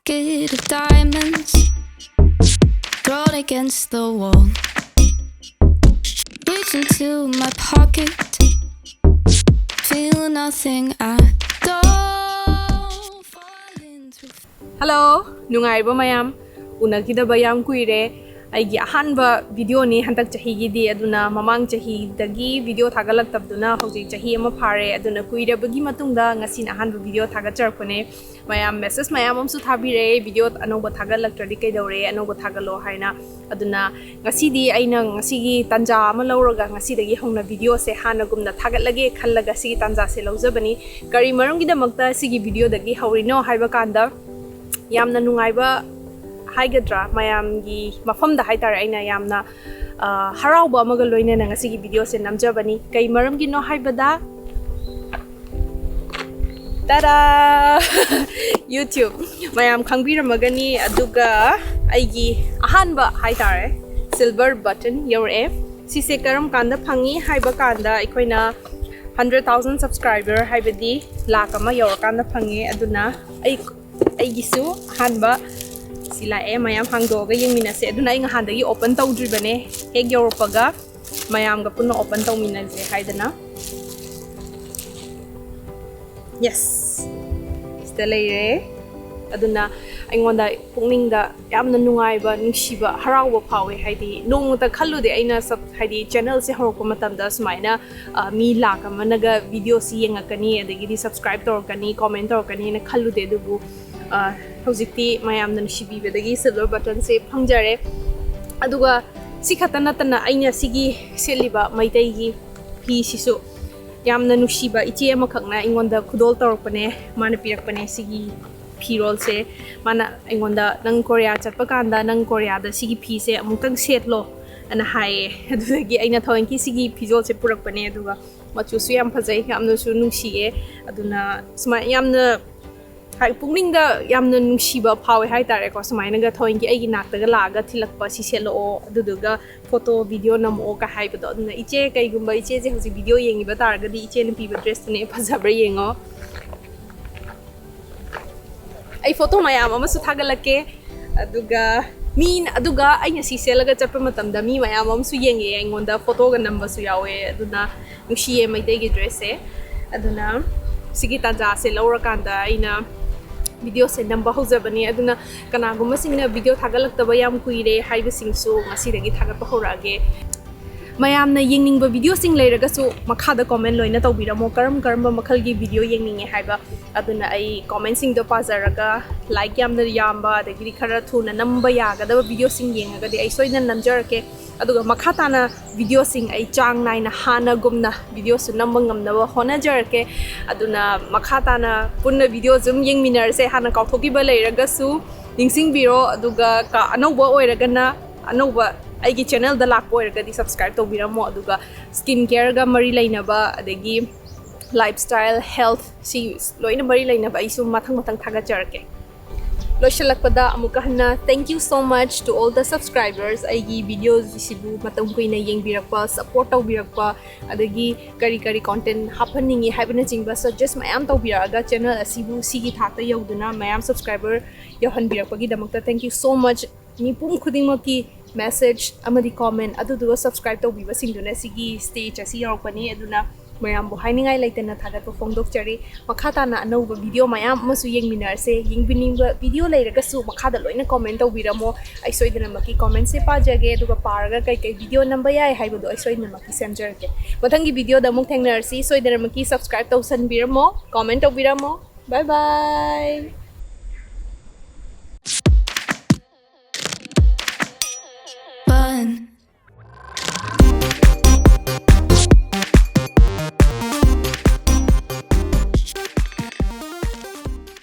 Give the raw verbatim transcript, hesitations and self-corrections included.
Bucket of diamonds thrown against the wall. Reach into my pocket, feel nothing at all. Falling through Hello, ꯅꯨꯡꯉꯥꯏꯔꯤꯕꯣ ꯃꯌꯥꯝ? ꯎꯅꯈꯤꯗꯕ ꯌꯥꯝ ꯀꯨꯏꯔꯦ꯫ ꯑꯩꯒꯤ ꯑꯍꯥꯟꯕ ꯚꯤꯗꯤꯑꯣꯅꯤ ꯍꯟꯗꯛ ꯆꯍꯤꯒꯤꯗꯤ, ꯑꯗꯨꯅ ꯃꯃꯥꯡ ꯆꯍꯤꯗꯒꯤ ꯚꯤꯗꯤꯑꯣ ꯊꯥꯒꯠꯂꯛꯇꯕꯗꯨꯅ ꯍꯧꯖꯤꯛ ꯆꯍꯤ ꯑꯃ ꯐꯥꯔꯦ꯫ ꯑꯗꯨꯅ ꯀꯨꯏꯔꯕꯒꯤ ꯃꯇꯨꯡꯗ ꯉꯁꯤꯅ ꯑꯍꯥꯟꯕ ꯚꯤꯗꯤꯑꯣ ꯊꯥꯒꯠꯆꯔꯛꯄꯅꯦ꯫ ꯃꯌꯥꯝ ꯃꯦꯁꯦꯖ ꯃꯌꯥꯝ ꯑꯃꯁꯨ ꯊꯥꯕꯤꯔꯛꯑꯦ, "ꯚꯤꯗꯤꯑꯣ ꯑꯅꯧꯕ ꯊꯥꯒꯠꯂꯛꯇ꯭ꯔꯗꯤ ꯀꯩꯗꯧꯔꯦ, ꯑꯅꯧꯕ ꯊꯥꯒꯠꯂꯣ" ꯍꯥꯏꯅ꯫ ꯑꯗꯨꯅ ꯉꯁꯤꯗꯤ ꯑꯩꯅ ꯉꯁꯤꯒꯤ ꯇꯥꯟꯖꯥ ꯑꯃ ꯂꯧꯔꯒ ꯉꯁꯤꯗꯒꯤ ꯍꯧꯅ ꯚꯤꯗꯤꯑꯣꯁꯦ ꯍꯥꯟꯅꯒꯨꯝꯅ ꯊꯥꯒꯠꯂꯒꯦ ꯈꯜꯂꯒ ꯁꯤꯒꯤ ꯇꯥꯟꯖꯥꯁꯦ ꯂꯧꯖꯕꯅꯤ꯫ ꯀꯔꯤ ꯃꯔꯝꯒꯤꯗꯃꯛꯇ ꯁꯤꯒꯤ ꯚꯤꯗꯤꯑꯣꯗꯒꯤ ꯍꯧꯔꯤꯅꯣ ꯍꯥꯏꯕ ꯀꯥꯟꯗ, ꯌꯥꯝꯅ ꯅꯨꯡꯉꯥꯏꯕ ꯍꯥꯏꯒꯗ꯭ꯔꯥ, ꯃꯌꯥꯝꯒꯤ ꯃꯐꯝꯗ ꯍꯥꯏꯇꯥꯔꯦ, ꯑꯩꯅ ꯌꯥꯝꯅ ꯑ, ꯍꯔꯥꯎꯕ ꯑꯃꯒ ꯂꯣꯏꯅꯅ ꯉꯁꯤꯒꯤ ꯚꯤꯗꯤꯑꯣꯁꯦ ꯅꯝꯖꯕꯅꯤ꯫ ꯀꯩ ꯃꯔꯝꯒꯤꯅꯣ ꯍꯥꯏꯕꯗ, ꯇꯔꯥ! YouTube ꯃꯌꯥꯝ ꯈꯪꯕꯤꯔꯝꯃꯒꯅꯤ꯫ ꯑꯗꯨꯒ ꯑꯩꯒꯤ ꯑꯍꯥꯟꯕ ꯍꯥꯏꯇꯥꯔꯦ, ꯁꯤꯜꯚꯔ ꯕꯇꯟ ꯌꯧꯔꯛꯑꯦ꯫ ꯁꯤꯁꯦ ꯀꯔꯝ ꯀꯥꯟꯗ ꯐꯪꯉꯤ ꯍꯥꯏꯕ ꯀꯥꯟꯗ, ꯑꯩꯈꯣꯏꯅ ꯍꯟꯗ꯭ꯔꯦꯠ ꯊꯥꯎꯖꯟ ꯁꯕꯁꯀ꯭ꯔꯥꯏꯕꯔ, ꯍꯥꯏꯕꯗꯤ ꯂꯥꯛ ꯑꯃ ꯌꯧꯔꯀꯥꯟꯗ ꯐꯪꯉꯦ꯫ ꯑꯗꯨꯅ ꯑꯩ, ꯑꯩꯒꯤꯁꯨ ꯑꯍꯥꯟꯕ ꯁꯤ ꯂꯥꯛꯑꯦ꯫ ꯃꯌꯥꯝ ꯍꯥꯡꯗꯣꯛꯑꯒ ꯌꯦꯡꯃꯤꯟꯅꯁꯦ꯫ ꯑꯗꯨꯅ ꯑꯩ ꯅꯍꯥꯟꯗꯒꯤ ꯑꯣꯄꯟ ꯇꯧꯗ꯭ꯔꯤꯕꯅꯦ꯫ ꯍꯦꯛ ꯌꯧꯔꯛꯄꯒ ꯃꯌꯥꯝꯒ ꯄꯨꯟꯅ ꯑꯣꯄꯟ ꯇꯧꯃꯤꯟꯅꯁꯦ ꯍꯥꯏꯗꯅ꯫ ꯌꯦꯁ, ꯁꯤꯗ ꯂꯩꯔꯦ꯫ ꯑꯗꯨꯅ ꯑꯩꯉꯣꯟꯗ ꯄꯨꯛꯅꯤꯡꯗ ꯌꯥꯝꯅ ꯅꯨꯡꯉꯥꯏꯕ, ꯅꯨꯡꯁꯤꯕ, ꯍꯔꯥꯎꯕ ꯐꯥꯎꯋꯦ꯫ ꯍꯥꯏꯗꯤ ꯅꯣꯡꯃꯇ ꯈꯜꯂꯨꯗꯦ ꯑꯩꯅ ꯁꯕ-, ꯍꯥꯏꯗꯤ ꯆꯦꯅꯦꯜꯁꯦ ꯍꯧꯔꯛꯄ ꯃꯇꯝꯗ ꯁꯨꯃꯥꯏꯅ, ꯑ, ꯃꯤ ꯂꯥꯛ ꯑꯃꯅꯒ ꯚꯤꯗꯤꯑꯣꯁꯤ ꯌꯦꯡꯉꯛꯀꯅꯤ, ꯑꯗꯒꯤꯗꯤ ꯁꯕꯁꯀ꯭ꯔꯥꯏꯕ ꯇꯧꯔꯛꯀꯅꯤ, ꯀꯣꯃꯦꯟ ꯇꯧꯔꯛꯀꯅꯤꯅ ꯈꯜꯂꯨꯗꯦ꯫ ꯑꯗꯨꯕꯨ, ꯑ, ꯍꯧꯖꯤꯛꯇꯤ ꯃꯌꯥꯝꯅ ꯅꯨꯡꯁꯤꯕꯤꯕꯗꯒꯤ ꯁꯤꯜꯚꯔ ꯕꯇꯟꯁꯦ ꯐꯪꯖꯔꯦ꯫ ꯑꯗꯨꯒ ꯁꯤ ꯈꯛꯇ ꯅꯠꯇꯅ ꯑꯩꯅ ꯁꯤꯒꯤ ꯁꯦꯠꯂꯤꯕ ꯃꯩꯇꯩꯒꯤ ꯐꯤꯁꯤꯁꯨ ꯌꯥꯝꯅ ꯅꯨꯡꯁꯤꯕ ꯏꯆꯦ ꯑꯃꯈꯛꯅ ꯑꯩꯉꯣꯟꯗ ꯈꯨꯗꯣꯜ ꯇꯧꯔꯛꯄꯅꯦ꯫ ꯃꯥꯅ ꯄꯤꯔꯛꯄꯅꯦ ꯁꯤꯒꯤ ꯐꯤꯔꯣꯜꯁꯦ꯫ ꯃꯥꯅ ꯑꯩꯉꯣꯟꯗ, "ꯅꯪ ꯀꯣꯔꯤꯌꯥ ꯆꯠꯄ ꯀꯥꯟꯗ ꯅꯪ ꯀꯣꯔꯤꯌꯥꯗ ꯁꯤꯒꯤ ꯐꯤꯁꯦ ꯑꯃꯨꯛꯇꯪ ꯁꯦꯠꯂꯣ" ꯑꯅ ꯍꯥꯏꯌꯦ꯫ ꯑꯗꯨꯗꯒꯤ ꯑꯩꯅ ꯊꯑꯣꯏꯀꯤ ꯁꯤꯒꯤ ꯐꯤꯖꯣꯜꯁꯦ ꯄꯨꯔꯛꯄꯅꯦ꯫ ꯑꯗꯨꯒ ꯃꯆꯨꯁꯨ ꯌꯥꯝ ꯐꯖꯩ, ꯌꯥꯝꯅꯁꯨ ꯅꯨꯡꯁꯤꯌꯦ꯫ ꯑꯗꯨꯅ ꯁꯨꯃꯥꯏ ꯌꯥꯝꯅ ꯍꯥꯏ, ꯄꯨꯛꯅꯤꯡꯗ ꯌꯥꯝꯅ ꯅꯨꯡꯁꯤꯕ ꯐꯥꯎꯋꯦ ꯍꯥꯏꯇꯥꯔꯦꯀꯣ꯫ ꯁꯨꯃꯥꯏꯅꯒ ꯊꯑꯣꯏꯀꯤ ꯑꯩꯒꯤ ꯅꯥꯛꯇꯒ ꯂꯥꯛꯑꯒ ꯊꯤꯜꯂꯛꯄ, "ꯁꯤ ꯁꯦꯠꯂꯛꯑꯣ, ꯑꯗꯨꯗꯨꯒ ꯐꯣꯇꯣ ꯚꯤꯗꯤꯑꯣ ꯅꯝꯃꯛꯑꯣ" ꯀ ꯍꯥꯏꯕꯗꯣ꯫ ꯑꯗꯨꯅ ꯏꯆꯦ, ꯀꯩꯒꯨꯝꯕ ꯏꯆꯦꯁꯦ ꯍꯧꯖꯤꯛ ꯚꯤꯗꯤꯑꯣ ꯌꯦꯡꯉꯤꯕ ꯇꯥꯔꯒꯗꯤ, ꯏꯆꯦꯅ ꯄꯤꯕ ꯗ꯭ꯔꯦꯁꯇꯨꯅꯦ, ꯐꯖꯕ꯭ꯔꯥ ꯌꯦꯡꯉꯣ꯫ ꯑꯩ ꯐꯣꯇꯣ ꯃꯌꯥꯝ ꯑꯃꯁꯨ ꯊꯥꯒꯠꯂꯛꯀꯦ꯫ ꯑꯗꯨꯒ ꯃꯤ ꯑꯗꯨꯒ ꯑꯩꯅ ꯁꯤ ꯁꯦꯠꯂꯒ ꯆꯠꯄ ꯃꯇꯝꯗ ꯃꯤ ꯃꯌꯥꯝ ꯑꯃꯁꯨ ꯌꯦꯡꯉꯦ, ꯑꯩꯉꯣꯟꯗ ꯐꯣꯇꯣꯒ ꯅꯝꯕꯁꯨ ꯌꯥꯎꯋꯦ꯫ ꯑꯗꯨꯅ ꯅꯨꯡꯁꯤꯌꯦ ꯃꯩꯇꯩꯒꯤ ꯗ꯭ꯔꯦꯁꯁꯦ꯫ ꯑꯗꯨꯅ ꯁꯤꯒꯤ ꯇꯥꯟꯖꯥꯁꯦ ꯂꯧꯔꯀꯥꯟꯗ ꯑꯩꯅ ꯚꯤꯗꯤꯑꯣꯁꯦ ꯅꯝꯕ ꯍꯧꯖꯕꯅꯦ꯫ ꯑꯗꯨꯅ ꯀꯅꯥꯒꯨꯝꯕꯁꯤꯡꯅ ꯚꯤꯗꯤꯑꯣ ꯊꯥꯒꯠꯂꯛꯇꯕ ꯌꯥꯝ ꯀꯨꯏꯔꯦ ꯍꯥꯏꯕꯁꯤꯡꯁꯨ ꯉꯁꯤꯗꯒꯤ ꯊꯥꯒꯠꯄ ꯍꯧꯔꯛꯑꯒꯦ꯫ ꯃꯌꯥꯝꯅ ꯌꯦꯡꯅꯤꯡꯕ ꯚꯤꯗꯤꯑꯣꯁꯤꯡ ꯂꯩꯔꯒꯁꯨ ꯃꯈꯥꯗ ꯀꯣꯃꯦꯟ ꯂꯣꯏꯅ ꯇꯧꯕꯤꯔꯝꯃꯣ, ꯀꯔꯝ ꯀꯔꯝꯕ ꯃꯈꯜꯒꯤ ꯚꯤꯗꯤꯑꯣ ꯌꯦꯡꯅꯤꯡꯉꯦ ꯍꯥꯏꯕ꯫ ꯑꯗꯨꯅ ꯑꯩ ꯀꯣꯃꯦꯟꯁꯤꯡꯗꯣ ꯄꯥꯖꯔꯒ ꯂꯥꯏꯛ ꯌꯥꯝꯅ ꯌꯥꯝꯕ, ꯑꯗꯒꯤꯗꯤ ꯈꯔ ꯊꯨꯅ ꯅꯝꯕ ꯌꯥꯒꯗꯕ ꯚꯤꯗꯤꯑꯣꯁꯤꯡ ꯌꯦꯡꯉꯒꯗꯤ ꯑꯩ ꯁꯣꯏꯗꯅ ꯅꯝꯖꯔꯛꯀꯦ꯫ ꯑꯗꯨꯒ ꯃꯈꯥ ꯇꯥꯅ ꯚꯤꯗꯤꯑꯣꯁꯤꯡ ꯑꯩ ꯆꯥꯡ ꯅꯥꯏꯅ ꯍꯥꯟꯅꯒꯨꯝꯅ ꯚꯤꯗꯤꯑꯣꯁꯨ ꯅꯝꯕ ꯉꯝꯅꯕ ꯍꯣꯠꯅꯖꯔꯛꯀꯦ꯫ ꯑꯗꯨꯅ ꯃꯈꯥ ꯇꯥꯅ ꯄꯨꯟꯅ ꯚꯤꯗꯤꯑꯣꯁꯨ ꯑꯗꯨꯝ ꯌꯦꯡꯃꯤꯟꯅꯔꯁꯦ꯫ ꯍꯥꯟꯅ ꯀꯥꯎꯊꯣꯛꯈꯤꯕ ꯂꯩꯔꯒꯁꯨ ꯅꯤꯡꯁꯤꯡꯕꯤꯔꯣ, ꯑꯗꯨꯒ ꯀ-, ꯑꯅꯧꯕ ꯑꯣꯏꯔꯒꯅ ꯑꯅꯧꯕ ꯑꯩꯒꯤ ꯆꯦꯅꯦꯜꯗ ꯂꯥꯛꯄ ꯑꯣꯏꯔꯒꯗꯤ ꯁꯕꯁꯀ꯭ꯔꯥꯏꯕ ꯇꯧꯕꯤꯔꯝꯃꯣ꯫ ꯑꯗꯨꯒ ꯁ꯭ꯀꯤꯟ ꯀꯦꯌꯔꯒ ꯃꯔꯤ ꯂꯩꯅꯕ, ꯑꯗꯒꯤ ꯂꯥꯏꯐ ꯁ꯭ꯇꯥꯏꯜ, ꯍꯦꯜꯊ, ꯁꯤ ꯂꯣꯏꯅ ꯃꯔꯤ ꯂꯩꯅꯕ ꯑꯩꯁꯨ ꯃꯊꯪ ꯃꯊꯪ ꯊꯥꯒꯠꯆꯔꯛꯀꯦ꯫ ꯂꯣꯏꯁꯤꯜꯂꯛꯄꯗ ꯑꯃꯨꯛꯀ ꯍꯟꯅ thank you so much to all the subscribers, ꯑꯩꯒꯤ ꯚꯤꯗꯤꯑꯣꯁꯤꯕꯨ ꯃꯇꯝ ꯀꯨꯏꯅ ꯌꯦꯡꯕꯤꯔꯛꯄ, ꯁꯞꯄꯣꯔꯠ ꯇꯧꯕꯤꯔꯛꯄ, ꯑꯗꯒꯤ ꯀꯔꯤ ꯀꯔꯤ ꯀꯣꯟꯇꯦꯟ ꯍꯥꯞꯍꯟꯅꯤꯡꯉꯤ ꯍꯥꯏꯕꯅꯆꯤꯡꯕ ꯁꯖꯦꯁ ꯃꯌꯥꯝ ꯇꯧꯕꯤꯔꯛꯑꯒ ꯆꯦꯅꯦꯜ ꯑꯁꯤꯕꯨ ꯁꯤꯒꯤ ꯊꯥꯛꯇ ꯌꯧꯗꯨꯅ ꯃꯌꯥꯝ subscriber ꯌꯧꯍꯟꯕꯤꯔꯛꯄꯒꯤꯗꯃꯛꯇ thank you so much꯫ ꯃꯤꯄꯨꯝ ꯈꯨꯗꯤꯡꯃꯛꯀꯤ ꯃꯦꯁꯦꯖ ꯑꯃꯗꯤ ꯀꯣꯃꯦꯟ ꯑꯗꯨꯗꯨꯒ ꯁꯕꯁꯀ꯭ꯔꯥꯏꯕ ꯇꯧꯕꯤꯕꯁꯤꯡꯗꯨꯅ ꯁꯤꯒꯤ ꯁ꯭ꯇꯦꯖ ꯑꯁꯤ ꯌꯧꯔꯛꯄꯅꯤ꯫ ꯑꯗꯨꯅ ꯃꯌꯥꯝꯕꯨ ꯍꯥꯏꯅꯤꯡꯉꯥꯏ ꯂꯩꯇꯅ ꯊꯥꯒꯠꯄ ꯐꯣꯡꯗꯣꯛꯆꯔꯤ꯫ ꯃꯈꯥ ꯇꯥꯅ ꯑꯅꯧꯕ ꯚꯤꯗꯤꯑꯣ ꯃꯌꯥꯝ ꯑꯃꯁꯨ ꯌꯦꯡꯃꯤꯟꯅꯔꯁꯦ꯫ ꯌꯦꯡꯕꯤꯅꯤꯡꯕ ꯚꯤꯗꯤꯑꯣ ꯂꯩꯔꯒꯁꯨ ꯃꯈꯥꯗ ꯂꯣꯏꯅ ꯀꯣꯃꯦꯟ ꯇꯧꯕꯤꯔꯝꯃꯣ꯫ ꯑꯩ ꯁꯣꯏꯗꯅꯃꯛꯀꯤ ꯀꯣꯃꯦꯟꯁꯦ ꯄꯥꯖꯒꯦ, ꯑꯗꯨꯒ ꯄꯥꯔꯒ ꯀꯩ ꯀꯩ ꯚꯤꯗꯤꯑꯣ ꯅꯝꯕ ꯌꯥꯏ ꯍꯥꯏꯕꯗꯣ ꯑꯩ ꯁꯣꯏꯗꯅꯃꯛꯀꯤ ꯁꯦꯝꯖꯔꯛꯀꯦ꯫ ꯃꯊꯪꯒꯤ ꯚꯤꯗꯤꯑꯣꯗ ꯑꯃꯨꯛ ꯊꯦꯡꯅꯔꯁꯤ꯫ ꯁꯣꯏꯗꯅꯃꯛꯀꯤ ꯁꯕꯁꯀ꯭ꯔꯥꯏꯕ ꯇꯧꯁꯟꯕꯤꯔꯝꯃꯣ, ꯀꯣꯃꯦꯟ ꯇꯧꯕꯤꯔꯝꯃꯣ꯫ Bye bye꯫